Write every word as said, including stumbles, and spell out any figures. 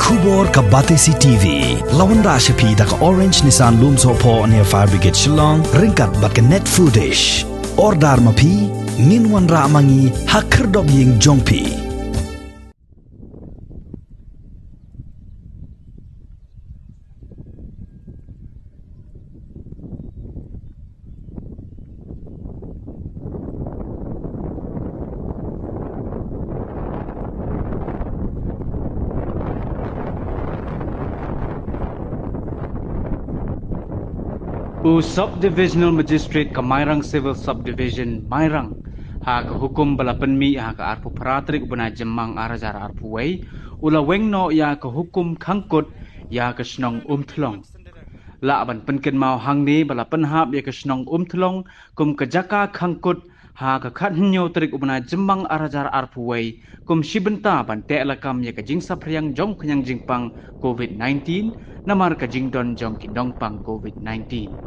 Khubor ka Batesi TV la wanrah sha phi da ka Orange Nissan Lumsohphoh near Fire Brigade Shillong ryngkat bad ka Net Foodish. Order ma phi, ngin wanrah ma ngi ha khyrdop ïing jong phi. U Sub Divisional Magistrate ka Mairang Civil Subdivision, Mairang, ha ka hukum ba la pynmih ha ka arphew phra tarik u bnai Jymmang ar hajar arphew wei, u la weng noh ïa ka hukum khangkut ïa ka shnong Umthlong. Lah ban pynkynmaw hangne ba la pynhap ïa ka shnong Umthlong kum ka jaka khangkut ha ka khathynñiew tarik u bnai Jymmang ar hajar arphew wei, kum shi bynta ban teh lakam ïa ka jingsaphriang jong ka khñiang jingpang COVID nineteen, namar ka jingdon jong ki nongpang COVID nineteen.